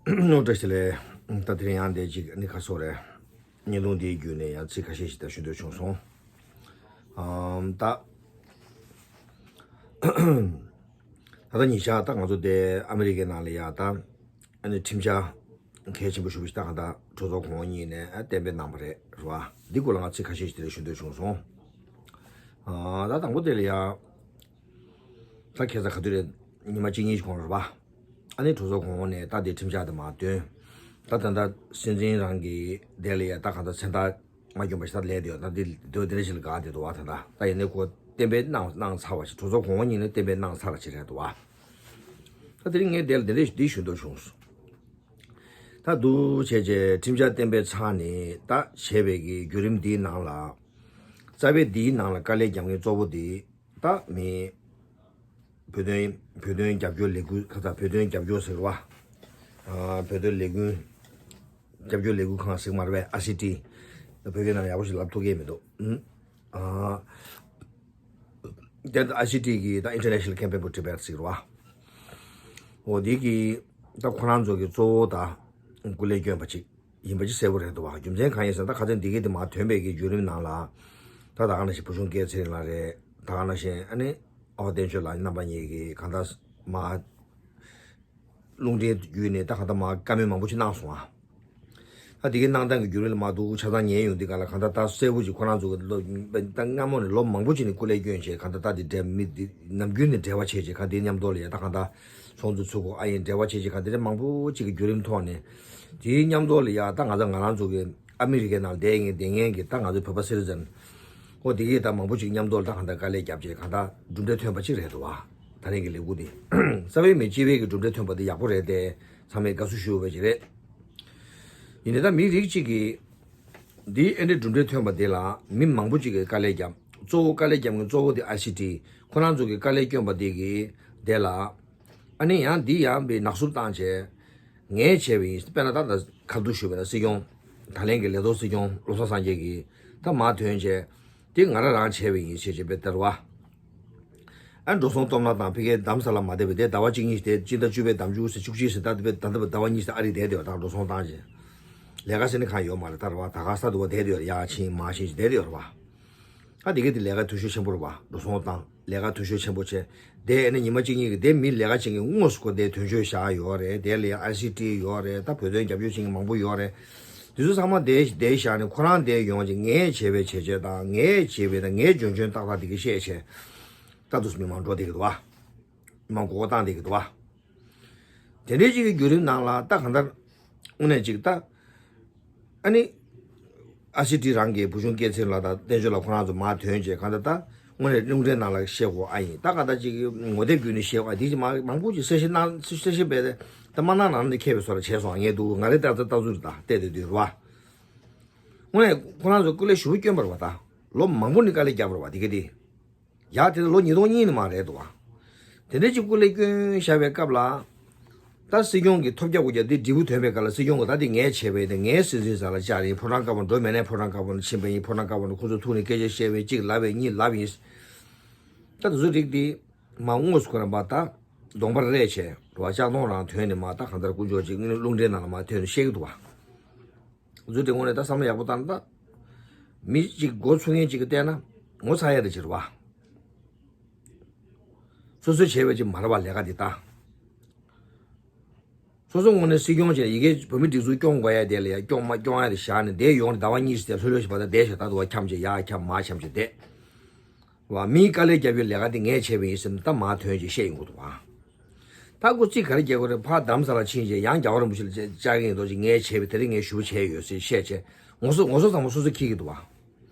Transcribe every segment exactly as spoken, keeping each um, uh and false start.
ནོ་བཀྲ་ཤིས་བདེ་ལེགས། ད་དེ་རིང་ཡང་འདི་ཅིག་ནི་ཁ་སོ་རེད། བརྙན་ཐུང་འདིའི་བརྒྱུད་ནས་ཡང་ཚིག་ཁ་ཤས་ཤིག་ད་ཞུ་འདོད་བྱུང་སོང་། ཨམ་ད་ད་ལྟ་ཉིན་ཞག་ད་ང་ཚོ་དེ་ཨ་མི་རི་ཀའི་ནང་ལ་ཡ་ད་ཨ་ནི་ཁྲིམས་འཆར་གལ་ཆེན་པོ་ཞུ་བ་ཞིག་ད་གང་ད་གྲོས་ཚོགས་གོང་འོག་གཉིས་ནས་ཨ་གཏན་འབེབས་གནང་བ་རེད་རེད་བ། འདི་སྐོར་ལ་ང་ཚིག་ཁ་ཤས་ཤིག་དེ་ལ་ཞུ་འདོད་བྱུང་སོང་། ཨ་ད་དང་པོ་དེ་ལ་ཡ། ད་ཁ་སང་ག་དུས་རེད། ཉི་མ་གཅིག་གཉིས་ཤིག་གོང་རེད་བ། ཨ་ནི་གྲོས་ཚོགས་གོང་འོག་ནས་ད་དེ་ཁྲིམས་འཆར་དེ་མར་བཏོན། ད་ད་ལྟ་སྲིད་འཛིན་རང་གི་དེ་ལ་ཡ་ད་གང་ད་མཚན་རྟགས་མ་བསྐྱོན་པ་ཞིག་ད་ལས་དེ་ཡོད་ད་དེ་དེ་དེ་རེ་ཞིག་ལ་དགའ་དེ་འདུག་བ། ད་ད་ད་ཡིན་ནའི་ཁོ་གཏན་འབེབས་གནང་གནང་ཚར་བ་ཞིག་གྲོས་ཚོགས་གོང་འོག་གཉིས་ནས་གཏན་འབེབས་གནང་ཚར་བ་ཞིག་རེད་འདུག་བ། ད་དེ་རིང་ངས་དེ་ལ་དེ་འདྲས་འདི་ཞུ་འདོད་བྱུང་སོང་། ད་འདུག་བྱས་རྗེས་ཁྲིམས་འཆར་གཏན་འབེབས་ཚར་ནས་ད་བྱས་པའི་གི་བརྒྱུད་རིམ་འདིའི་ནང་ལ། རྩ་བའི་འདིའི་ནང་ལ་དཀའ་ལས་རྒྱབ་མཁན་གཙོ་བོ་འདི། ད་མི། བོད་དོན་བོད་དོན་རྒྱབ་སྐྱོར་ལས་འགུལ་ཁ་ཚ་བོད་དོན་རྒྱབ་སྐྱོར་ཟེར་བ། ཨ་བོད་དོན་ལས་འགུལ། རྒྱབ་སྐྱོར་ལས་འགུལ་ཁང་ཟེར་མ་རེད་པས། ཨའི་སི་ཊི། བོད་སྐད་ནང་ཡག་པོ་ཞིག་ལབ་ཐུབ་ཀྱི་མི་འདུག་ཨ་དེ་ཨའི་སི་ཊི་གི་ད་International Campaign for Tibet ཟེར་བ། འོ་འདི་གི་ད་ཁོ་རང་ཚོ་གི་གཙོ་བོ་ད་སྐུ་ལས་བསྐྱོན་པ་ཅིག་ཡིན་པ་ཅིག་གསལ་པོ་རེད་འདུག་བ། རྒྱུ་མཚན་གང་ཡིན་ཟེར་ན་ད་ཁ་སང་འདི་གའི་དེ་མར་ཐོན་པའི་གི་བརྒྱུད་རིམ་ནང་ལ། ད་ད་ག་ནང་བཞིན་བུ་ཆུང་སྐལ་ཚེ་རིང་ལགས་རེད། ད་ག་ནང་བཞིན་ཨ་ནི་ཨ་བ་བསྟན་ཆོས་ལགས་རྣམ་པ་གཉིས་ཀྱིས་གང་ལྟར་མར་རླུང་འཕྲིན་བརྒྱུད་ནས་ད་གང་ལྟར་མར་བཀའ་མོལ་མང་པོ་ཞིག་གནང་སོང་ཨ། ད་འདི་གའི་གནང་སྟངས་ཀྱི་བརྒྱུད་རིམ་ལ་མ་འདུག་ཆ་ཚང་ཉན་ཡོང་དུས་ག་ལ་གང་ལྟར་ད་གསལ་པོ་ཅིག་ཁོ་རང་ཚོ་གི་ལོ་ད་སྔ་མོ་ནས་ལོ་མང་པོ་ཅིག་ནས་སྐུ་ལས་བསྐྱོན་བྱས་གང་ལྟར་ད་འདི་འདྲ་མི་འདི་ནམ་རྒྱུན་ནས་འབྲེལ་བ་བྱས་བྱས་གང་འདི་མཉམ་དུ་ལ་ཡ་ད་གང་ལྟར་ཚོགས་འདུ་ཚུགས་གོ་ཨ་ཡིན་འབྲེལ་བ་བྱས་བྱས་གང་འདི་འདྲ་མང་པོ་ཅིག་གི་བརྒྱུད་རིམ་ཐོག་ནས། དེའི་མཉམ་དུ་ལ་ཡ་ད་ང་ཚོ་ང་རང་ཚོ་གི་ཨ་མི་རི་ཀའི་ནང་བསྡད་མཁན་བསྡད་མཁན་གྱི་ད་ང་ཚོ་བོད་པ་སི་ཊི་ཟན། ཨོ་དེ་གིས་ད་མང་པོ་ཅིག་མཉམ་དུ་ལ་ད་གང་ལྟར་དཀའ་ལས་བརྒྱབ་བྱས་གང་ལྟར་གྲུབ་འབྲས་ཐོན་པ་ཅིག་རེད་འདུག་བ། ད་རེས་ཀྱི་ལས་འགུལ་འདི། རྩ་བའི་མི་སྤྱི་པའི་གི་གྲུབ་འབྲས་ཐོན་པ་འདི་ཡག་པོ་རེད་དེ། ཚང་མས་དགའ་བསུ་ཞུ་དགོས་པ་ཅིག་རེད། ཡིན་ནའི་ད་མི་རིགས་གཅིག་གིས། འདིའི་ཨེ་འདྲའི་གྲུབ་འབྲས་ཐོན་པ་འདི་ལ་མི་མང་པོ་ཅིག་གིས་དཀའ་ལས་བརྒྱབ། གཙོ་བོ་དཀའ་ལས་བརྒྱབ་མཁན་གཙོ་བོ་དེ་ཨའི་སི་ཊི། ཁོ་རང་ཚོ་གིས་དཀའ་ལས་བསྐྱོན་པ་དེ་གིས་དེ་ལ། ཨ་ནི་ཡང་འདི་ཡང་པའི་ནག་བསུབ་བཏང་བྱས། ངས་བྱས་པ་ཡིན། དཔེར་ན་ད་ལྟ་ཁ་བསྡུ་ཞུས་པ་ན་སྲིད་སྐྱོང་། ད་ལན་གྱི་ལས་ཐོག་སྲིད་སྐྱོང་བློ་བཟང་སངས་རྒྱས་ཀྱིས་ད་མར་ཐོན་བྱས། དེ་ང་རང་རང་བྱས་པ་ཡིན་ཞེས་བྱས་པའི་ལྟར་བ། ཨ་འགྲོ་སོང་སྟོབས་ན་དང་ཕ་གིའི་འདམ་ས་ལ་མ་བསྡད་པའི་དེ་ཟླ་བ་གཅིག་གཉིས་དེ་སྤྱི་ཟླ་བཅུ་པའི་ཟླ་མཇུག་ཟེར་བཅུ་གཅིག་ཟེར་ད་ལྟ་བའི་ད་ལྟ་བའི་ཟླ་བ་གཉིས་ཟེར་ཨ་རི་བསྡད་དེ་བ་ད་འགྲོ་སོང་བཏང་བྱས། ལས་ཀ་ཟེར་ནི་གང་ཡོད་མ་རེད་ད་རེད་བ། ད་ག་ས་འདུག་བ་བསྡད་དེ་ཡོད་རེད། ཡར་ཕྱིན་མར་ཕྱིན་བྱས་བསྡད་དེ་ཡོད་རེད་བ། ཨ་དེ་ག་དེ་ལས་ཀ་འཐུས་ཤོར་ཆེན་པོ་རེད་བ། འགྲོ་སོང་བཏང་ལས་ཀ་འཐུས་ཤོར་ཆེན་པོ་བྱས། དེ་ཨ་ནི་ཉི་མ་གཅིག་གཉིས་ཀྱི་དེ་མི་ལས་ཀ་བྱེད་མཁན་དངོས་སུ་ཁོ་དེ་དོན་གཅོད་བཞག་ཡོད་རེད། དེ་ལ་ཡང་ཨའི་སི་ཊི་ཡོད་རེད། ད་བོད་དོན་རྒྱབ་སྐྱོར་བྱེད་མཁན་མང་པོ་ཡོད་རེད། དེ་ཚོ་ཚང་མ་དེ་དེ་བཞག་ནས་ཁོ་རང་དེ་ཡོང་ཅིག་ངས་བྱས་པའི་བྱས་རྗེས་དང་ངས་བྱས་པའི་དང་ངས་འཇོན་འཇོན་ཏག་ཏག་དེ་ག་བཤད་བྱས། ད་དུ་མི་མང་འགྲོ་བསྡད་ཀྱི་འདུག་བ། མི་མང་མགོ་སྐོར་བཏང་བསྡད་ཀྱི་འདུག་བ། དེ་འདྲའི་ཅིག་གི་བརྒྱུད་རིམ་ནང་ལ་ད་གང་ལྟར། དངོས་གནས་ཅིག་ད། ཨ་ནི། ཨའི་སི་ཊི་རང་གི་བུ་ཆུང་སྐལ་ཚེ་རིང་ལགས་དང་བསྟན་ཆོས་ལགས་ཁོ་རང་ཚོ་མར་ཐོན་བྱས་གང་ལྟར་ད། དངོས་གནས་རླུང་འཕྲིན་ནང་ལ་བཤད་དགོས་ཨ་ཡིན། ད་གང་ལྟར་ཅིག་གི་ངོ་དེབ་བརྒྱུད་ནས་བཤད་དགོས་ཨ་འདི་ཅིག་མང་མང་པོ་ཅིག་གསལ་བཤད་གནང་གསལ་བཤད་བྱས་ཏེ། ད་མ་གནང་ནང་ནས་མཁས་པའི་བཟོ་འདྲ་བྱས་སོང་ངས་འདུག་ང་རེ་ལྟ་ཚོད་ལྟ་ཚུལ་རེད་ད་བལྟས་དུས་དུས་རེད་བ། དངོས་གནས་ཁོ་རང་ཚོ་སྐུ་ལས་ཞེ་པོ་བསྐྱོན་པ་རེད་བ་ད། ལོ་མང་པོ་ནས་དཀའ་ལས་བརྒྱབ་པ་རེད་བ་འདི་ག་དེ། ཡ་དེ་ལོ་ཉིས་སྟོང་གཉིས་ནས་མ་རེད་འདུག་བ། དེ་འདྲའི་ཅིག་སྐུ་ལས་བསྐྱོན་བཞག་པའི་སྐབས་ལ། ད་སྲིད་སྐྱོང་གི་ཐོབ་རྒྱག་དགོས་རྒྱག་དེ་འབྲས་བུ་ཐོན་པའི་སྐབས་ལ་སྲིད་སྐྱོང་གི་ད་དེ་ངས་བྱས་པའི་དེ་ངའི་སྲིད་འཛིན་ས་ལ་བཅར་ཡིན། ཕོ་བྲང་དཀར་པོ་འགྲོ་མེད་ནའི་ཕོ་བྲང་དཀར་པོ་ནས་ཕྱིན་པ་ཡིན། ཕོ་བྲང་དཀར་པོ་ནས་ཁོ་ཚོ་ཐུག་ནས་སྐད་ཆ་བཤད་པའི་གཅིག་ལབ་པའི་གཉིས་ལབ་ཡིན། ད་དེ་ཚོ་རིགས་དེ། མ་དངོས་སུ་ཁོ་རང་པ་ད། གདོང་པར་རས་བྱས་རོ་ལྕགས་གདོང་རང་ཐོན་ནས་མ་ད་གང་ལྟར་དཀོན་མཆོག་ཅིག་རླུང་འཕྲིན་ནང་ལ་མ་ཐོན་ནས་བཤད་ཀྱི་འདུག་བ། ཚོ་དེ་དངོས་གནས་ད་བསམ་བློ་ཡག་པོ་བཏང་ན་ད། མི་གཅིག་མགོ་ཚོས་མཁན་གཅིག་གིས་བལྟས་ན་ངོ་ཚ་ཡ་རེ་ཅིག་རེད་བ། སོ་སོས་བྱས་པའི་ཅིག་མ་རེད་བ་ལས་ཀ་འདི་ད། སོ་སོ་དངོས་གནས་སྲིད་སྐྱོང་བྱས་ཡི་གེ་བོད་མི་སྒྲིག་འཛུགས་སྐྱོང་དགོས་ཡ་དེ་ལ་ཡ་སྐྱོང་མ་སྐྱོང་ཡ་དེ་བཞག་ནས་བསྡད་ཡོང་ནས་ཟླ་བ་གཉིས་ཙམ་ལྷོད་ལྷོད་ཞིག་བར་ད་བསྡད་ཤག་ད་དུ་བ་འཁྱམ་བྱས་ཡ་འཁྱམ་མ་འཁྱམ་བྱས་བསྡད། བ་མིའི་དཀའ་ལས་རྒྱབ་ཡོད་ལས་ཀ་དེ་ངས་བྱས་པ་ཡིན་ཟེར་ནས་ད་མར་ཐོན་བྱས་བཤད་ཡོང་གི་འདུག་བ། ད་ཁོ་ཚིག་ག་རེ་རྒྱག་དགོས་རེད། ཕར་རྡ་རམ་ས་ལ་ཕྱིན་བྱས་ཡང་རྒྱལ་བ་རིན་པོ་ཆེ་ལ་བཅར་གྱི་ཡིན་མདོག་ཅིག་ངས་བྱས་པའི་དེ་རིང་ངས་ཞུ་བ་བྱས་ཡོད་ཟེར་བཤད་བྱས་ངོ་སོ་ངོ་སོ་ཚང་མ་སོ་སོ་འཁྱེར་གྱི་འདུག་བ།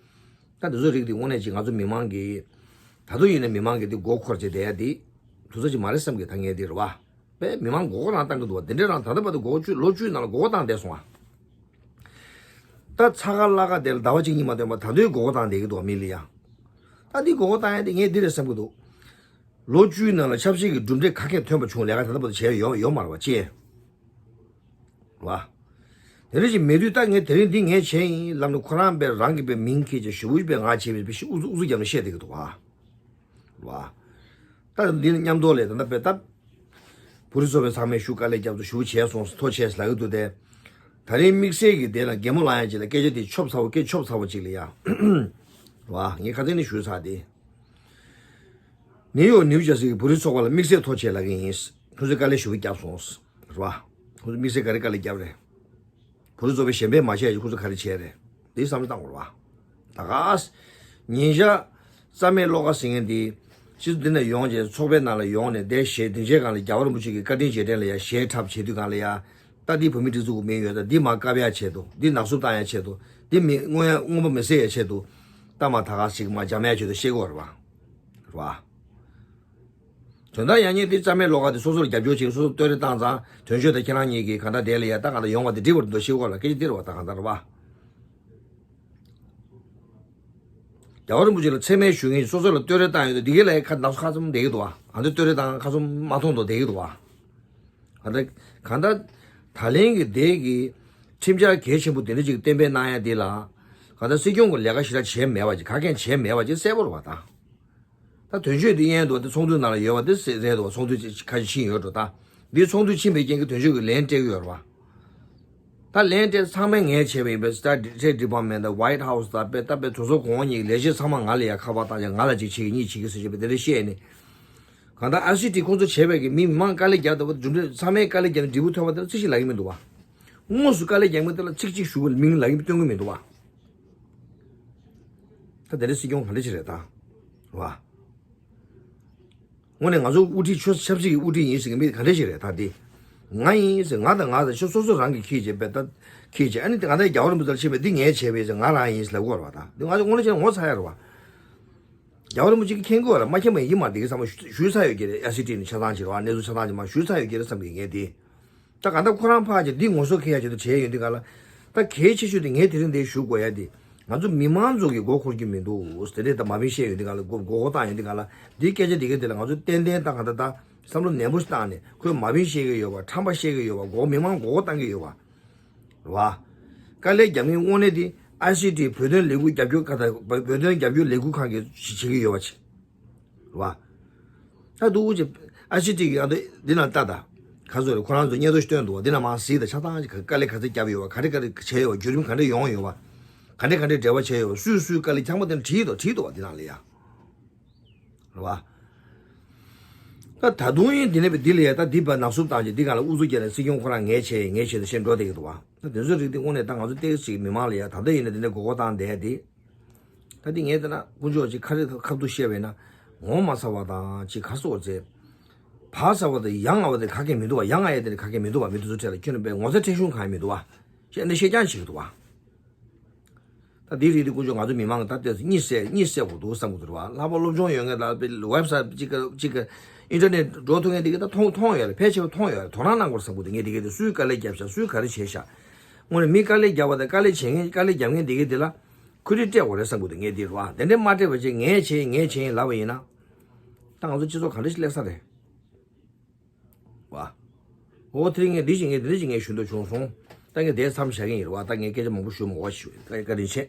ད་འདི་ཚོ་རིགས་འདི་དངོས་གནས་ཅིག་ང་ཚོ་མི་མང་གིས་ད་དུང་ཡིན་ན་མི་མང་གིས་འདི་མགོ་འཁོར་བྱས་བསྡད་ཡ་འདི་དུས་ཚོད་ཅིག་མ་རེད་བསམ་གི་ད་ངས་འདི་རེད་བ། པས་མི་མང་མགོ་སྐོར་རང་བཏང་གི་འདུག་བ། དེ་འདྲའི་རང་ད་ལྟ་བར་དུ་མགོ་བཅུ་ལོ་བཅུའི་ནང་ལ་མགོ་སྐོར་བཏང་བསྡད་སོང་བ། ད་ཚ་ཁ་བརླག་ཁ་དེ་ལ་ཟླ་བ་གཅིག་གཉིས་མ་ཐོན་པར་ད་དུང་མགོ་སྐོར་བཏང་བསྡད་ཀྱི་འདུག་བ་མི་ལ་ཡ། ད་འདི་མགོ་སྐོར་བཏང་ཡ་དེ་ངས་འདི་རེད་བསམ་གྱི་འདུག་ལོ་བཅུའི་ནང་ལ་ཆབ་སྲིད་ཀྱི་གྲུབ་འབྲས་ག་གེ་ཐོན་པ་བྱུང་ལས་ཀ་ད་ལྟ་བར་དུ་བྱས་ཡོད་ཡོད་མ་རེད་བ་ཅེས། བ། དེ་འདྲ་ཞིག་མེད་དུས་ད་ངས་དེ་རིང་འདི་ངས་བྱས་ཡིན་ལབ་ནས་ཁོ་རང་པའི་རང་གི་པའི་མིང་ཁྱེར་བྱས་ཞུ་བའི་པའི་ང་བྱས་པའི་པའི་ཤི་ཨུ་ཚུགས་ཨུ་ཚུགས་རྒྱབ་ནས་བཤད་བསྡད་ཀྱི་འདུག་བ། བ། ད་འདི་ནི་མཉམ་དུ་ལས་ད་ལྟ་པའི་ད། བུ་ བོད་རིགས་ཚོགས་པའི་ཚང་མས་ཞུ་དཀའ་ལས་བརྒྱབ་སོང་། ཞུ་བྱས་སོང་། ཐོ་བྱས་ལབ་ཀྱི་འདུག་སྟེ། ད་རིང་དམིགས་བསལ་གྱི་དེ་ལ་གད་མོ་ལངས་ཡ་ཅིག་ལ་སྐད་ཆ་དེ་ཆོབ་ཚ་བོ། སྐད་ཆོབ་ཚ་བོ་ཅིག་ལ་ཡ། རེད་བ། ངས་ཁ་སང་ནས་ཞུས་ཚར་དེ། ནིའུ་ཡོག་ནིའུ་ཇར་སི་གི་བོད་རིགས་ཚོགས་པ་ལ་དམིགས་བསལ་ཐོ་བྱས་ལབ་ཀྱི་ཡིན། ཁོང་ཚོས་དཀའ་ལས་ཞེ་པོ་བརྒྱབ་སོང་། རེད་བ། ཁོང་ཚོས་དམིགས་བསལ་ག་རེ་དཀའ་ལས་བརྒྱབ་རེད། བོད་རིགས་ཚོགས་པས་གཞན་ཕན་མ་བྱས་ཀྱི་ཁོང་ཚོས་ག་རེ་བྱས་རེད། འདི་བསམ་བློ་བཏང་དགོས་རེད་བ། ད་ག་ཉིན་ཞག་རྩ་མེད་བློ་དགའ་ཟེར་མཁན་འདི། སྤྱི་ཚོགས་འདི་ནས་ཡོང་བྱས་ཚོགས་པའི་ནང་ལ་ཡོང་ནས་བསྡད་བྱས་དེ་འདྲའི་སྒང་ལ་རྒྱལ་བ་རིན་པོ་ཆེ་གི་བཀའ་དྲིན་རྗེས་དྲན་ལ་ཡ་ཞལ་འཁྲབ་བྱེད་དུས་སྒང་ལ་ཡ། ད་འདི་བོད་མི་སྒྲིག་འཛུགས་ཀྱི་མིང་ཡོད། ད་འདི་མར་བཀབ་ཡ་ཆེད་དུ། འདི་ནག་བསུབ་བཏང་ཡ་ཆེད་དུ། འདི་མི་མངོན་ཡ་མངོན་པ་མི་གསལ་ཡ་ཆེད་དུ། ད་མ་ད་ག་ཞིག་མ་འཇམ་ཡ་ཆེད་དུ་བཤད་དགོས་རེད་བ། རེད་བ། དོན་དག་ཡང་སྙིང་འདི་རྩ་མེད་བློ་དགའ་དེ་སོ་སོར་རྒྱབ་སྐྱོར་བྱེད། སོ་སོར་བསྟོད་ར་བཏང་ཙང་དོན་གཅོད་དང་ཁྱེད་རང་གཉིས་ཀྱིས་གང་ལྟར་དེ་ལ་ཡ་ད་གང་ལྟར་ཡོང་བ་དེ་འགྲིག་པ་རེད་འདུག་ཤེས་གོ་ལ། སྐད་ཆ་འདི་རེད་བ། ད་གང་ལྟར་རེད་བ། རྒྱལ་བ་རིན་པོ་ཆེ་ལ་མཚན་སྨད་ཞུ་མཁན་སོ་སོ་ལ་བསྟོད་ར་བཏང་ཡོད་དུས་འདི་ག་ལ་ཡ་ཁ་ནག་ཁ་ཚུམ་བསྡད་ཀྱི་འདུག་བ། ཨ་འདི་བསྟོད་ར་བཏང་ཁ་ཚུམ་མ་མཐོང་དུ་བསྡད་ཀྱི་འདུག་བ། གང་ལྟར་གང་ལྟར་ད་ལན་གྱི་དེ་གི་ཁྲིམས་འཆར་གལ་ཆེན་པོ་དེ་འདྲ་ཅིག་གཏན་འབེབས་གནང་ཡ་དེ་ལ་གང་ལྟར་སྲིད་སྐྱོང་གི་ལས་ཀ་ཞེ་དྲག་བྱས་མེད་པ་ཅིག་ག་གེ་བྱས་མེད་པ་ཅིག་གསལ་པོ་རེད་བ་ད། ད་དོན་གཅོད་དེ་གཡས་འདུག་བ་དེ་ཚོགས་འདུའི་ནང་ལ་ཡོད་བ་དེ་རེད་འདུག་བ། ཚོགས་འདུ་ཁ་ཤས་ཕྱིན་ཡོད་འགྲོ་ད། འདི་ཚོགས་འདུ་ཕྱིན་པའི་རྐྱེན་གྱིས་དོན་གཅོད་ཀྱིས་ལན་སྤྲད་ཀྱི་ཡོད་རེད་བ། ད་ལན་སྤྲད་ཚང་མས་ངས་བྱས་པ་ཡིན་པས། State Department དང་White House དང་དཔེ་ད་དཔེ་གྲོས་ཚོགས་གོང་འོག་གཉིས་ཀྱི་ལས་བྱེད་ཚང་མ་ང་ལ་ཡ་ཁ་པར་བཏང་ཡ། ང་ལ་ཅིག་བྱེད་ཀྱི་གཉིས་བྱེད་ཀྱི་ཟེར་བྱས་པའི་དེ་འདྲ་བཤད་ནས། གང་ལྟར་ཨའི་སི་ཊི་ཁོང་ཚོ་བྱས་པའི་གི་མི་མང་དཀའ་ལས་རྒྱག་ཐུབ་པ་གྲུབ་འབྲས་ཚང་མས་དཀའ་ལས་རྒྱབ་ནས་འབྲས་བུ་ཐོན་པ་དེ་ལ་ཅི་ཞིག་ལབ་ཀྱི་མི་འདུག་བ། དངོས་སུ་དཀའ་ལས་རྒྱག་མཁན་དེ་ལ་ཚིག་གཅིག་ཞུ་དགོས་མིང་ལབ་ཀྱི་སྟོན་གྱི་མི་འདུག་བ། ད་དེ་འདྲའི་སྲིད་སྐྱོང་ག་འདྲ་ཞིག་རེད་ད། བ། དངོས་གནས་ང་ཚོ་དབུ་ཁྲིད་ཆོས་ཆབ་སྲིད་ཀྱི་དབུ་ཁྲིད་ཡིན་ཟེར་གྱི་མི་ག་འདྲ་ཞིག་རེད་ད་དེ། ང་ཡིན་ཟེར་ང་དང་ང་དང་ཆོས་སོ་སོ་རང་གིས་ཁྱེར་བྱས་པས་ད། ཁྱེར་བྱས་ཨ་ནི་དེ་ག་འདྲ་རྒྱལ་བ་རིན་པོ་ཆེ་ལ་ཕྱིན་པས་འདི་ངས་བྱས་པས་ཟེར་ང་རང་ཡིན་ཟེར་ལབ་དགོས་རེད་བ་ད། འདི་ང་ཚོ་དངོས་གནས་བྱས་ན་ངོ་ཚ་ཡ་རེད་བ། རྒྱལ་བ་རིན་པོ་ཆེ་གིས་མཁྱེན་གྱི་ཡོད་རེད། མ་མཁྱེན་པ་ཡིན་གྱི་མ་རེད། དེ་གི་ཚང་མ་ཞུ་ཞུས་ཚར་ཡོད་ཀྱི་རེད། ཨའི་སི་ཊི་ནས་ཆ་ཚང་ཅིག་རེད་བ། གནས་ཚུལ་ཆ་ཚང་ཅིག་མ་ཞུས་ཚར་ཡོད་ཀྱི་རེད་བསམ་གྱི་ངས་དེ། ད་ག་ད་ཁོ་རང་ཕར་ཅིག་འདི་ངོ་སོ་ཁེ་ཡ་ཆེད་དུ་བྱས་ཡོད་འདི་ག་ལ། ད་གལ་ཆེ་ཤོས་དེ་ངས་དེ་རིང་འདིར་ཞུ་དགོས་ཡ་དེ། ང་ཚོ་མི་མང་ཚོ་གི་མགོ་འཁོར་གྱི་མི་འདུག་དེ་འདྲས་ད་མ་བིན་བཤད་ཡོད་འདི་ག་ལ། མགོ་མགོ་སྐོར་བཏང་ཡོད་འདི་ག་ལ། འདིའི་སྐད་ཆ་འདི་ག་དེ་ལ་ང་ཚོ་ཏན་ཏན་ད་ག་ད་ད་བསམ་བློ་ནན་པོ་ཞིག་བཏང་ནས་ཁོས་མ་བིན་བཤད་ཀྱི་ཡོད་པ། ཁྲམ་པ་བཤད་ཀྱི་ཡོད་པ། མགོ་མི་མང་མགོ་སྐོར་བཏང་གི་ཡོད་པ། རེད་བ། དཀའ་ལས་རྒྱབ་མཁན་དངོས་གནས་དེ་ཨའི་སི་ཊི་བོད་དོན་ལས་འགུལ་རྒྱབ་སྐྱོར་ཁ་ད་བོད་དོན་རྒྱབ་སྐྱོར་ལས་འགུལ་ཁང་གིས་བྱེད་ཀྱི་ཡོད་པ་ཅིག་རེད་བ། ད་འདུག་ཅེ་ཨའི་སི་ཊི་གི་ཡང་འདི་འདི་ན་ལྟ་ད། ག་ཚོད་རེད། ཁོ་རང་ཚོ་སྙན་ཐོ་ཞིག་བཏོན་འདུག་བ། འདི་ན་མར་གཟིགས་དང་། ཆ་ཚང་ཅིག་དཀའ་ལས་ག་ཚོད་བརྒྱབ་ཡོད་བ། ག་འདྲ་ག་འདྲ་བྱས་ཡོད་བ། བརྒྱུད་རིམ་ག་འདྲ་ཡོང་ཡོད་བ། ག་འདྲ་ག་འདྲ་འབྲེལ་བ་བྱས་ཡོད་བ། སུས་སུའི་དཀའ་ལས་ཚང་མ་དེ་ན་བྲིས་འདུག་བྲིས་འདུག་བ། འདི་ནང་ལ་ཡ། རེད་བ། ད་ད་དུང་ཡིན་འདི་ནས་བས་འདི་ལ་ཡ་ད་འདི་བ་ནག་བསུབ་བཏང་རྗེས་འདི་ག་ལ་ཨུ་ཚུགས་རྒྱག་ནས་སྲིད་སྐྱོང་ཁོ་རང་ངས་བྱས་ངས་བྱས་ཏེ་བཤད་འགྲོ་བསྡད་ཀྱི་འདུག་བ། ད་དེ་ཚོའི་རིགས་འདི་དངོས་གནས་ད་ང་ཚོ་ཏོག་ཙམ་མི་མང་ལ་ཡ་ད་ལྟ་ཡིན་ན་འདི་ནས་མགོ་སྐོར་བཏང་བསྡད་དེ། ད་འདི་ངས་བལྟས་ན་དཀོན་མཆོག་ཅིག་ཁ་རི་ཁ་ཐུག་བཤད་པས་ན། ངོ་མ་ཚ་བ་དང་ཅིག་ག་སོགས་ཚེ། བག་ཚ་བ་དང་ཡ་ང་བ་དེ་ག་གེ་མི་འདུག་བ། ཡ་ང་ཡ་དེ་ག་གེ་མི་འདུག་བ། མི་དེ་ཚོ་འཕྲད་ལ་ཁྱོད་རྣམ་པས་ངོ་ཚ་ཁྲེལ་གཞུང་གང་ཡང་མི་འདུག་བ། ཞེས་ནས་བཤད་རྐྱང་བྱེད་ཀྱི་འདུག་བ། ད་འདིའི་རིགས་འདི་དཀོན་མཆོག་ང་ཚོ་མི་མང་གི་ད་ལྟ་གཉིད་སད་གཉིད་སད་དགོས་འདུག་བསམ་གྱི་འདུག་རེད་བ། ལྷག་པར་སློབ་སྦྱོང་ཡོད་མཁན་དང་ཝེབ་སའིཊ་གཅིག་ག་གཅིག་ག་ཨིན་ཊར་ནེཊ་འགྲོ་ཐུབ་མཁན་འདི་ག་ད་མཐོང་མཐོང་ཡོད་རེད། ཕལ་ཆེ་བ་མཐོང་ཡོད་རེད། དོ་སྣང་གནང་དགོས་བསམ་གྱི་འདུག་ངས་འདི་ག་དེ་སུས་དཀའ་ལས་བརྒྱབ་ཤག་སུས་ག་རེ་བྱས་ཤག་དངོས་གནས་མི་དཀའ་ལས་བརྒྱབ་པ་དང་དཀའ་ལས་བྱེད་མཁན་དཀའ་ལས་བརྒྱབ་མཁན་འདི་ག་དེ་ལ་ཁུ་རི་སྤྲད་དགོས་རེད་བསམ་གྱི་འདུག་ངས་འདི་རེད་བ། དེ་འདྲས་མ་སྤྲད་པ་བྱས་ངས་བྱས་ངས་བྱས་ལབ་པ་ཡིན་ན། ད་ང་ཚོ་སྤྱི་ཚོགས་ག་འདྲ་ཞིག་སླེབས་ས་རེད་བ། འོ་དེ་རིང་ངས་འདི་ཞིག་ངས་འདི་འདྲ་ཞིག་ངས་ཞུ་འདོད་བྱུང་སོང་། ད་ངས་དེ་མཚམས་བཞག་གི་ཡིན་རེད་བ། ད་ངས་སྐད་ཆ་མང་པོ་ཞུ་མ་དགོས་པ་ཞུ། བཀའ་དྲིན་ཆེ།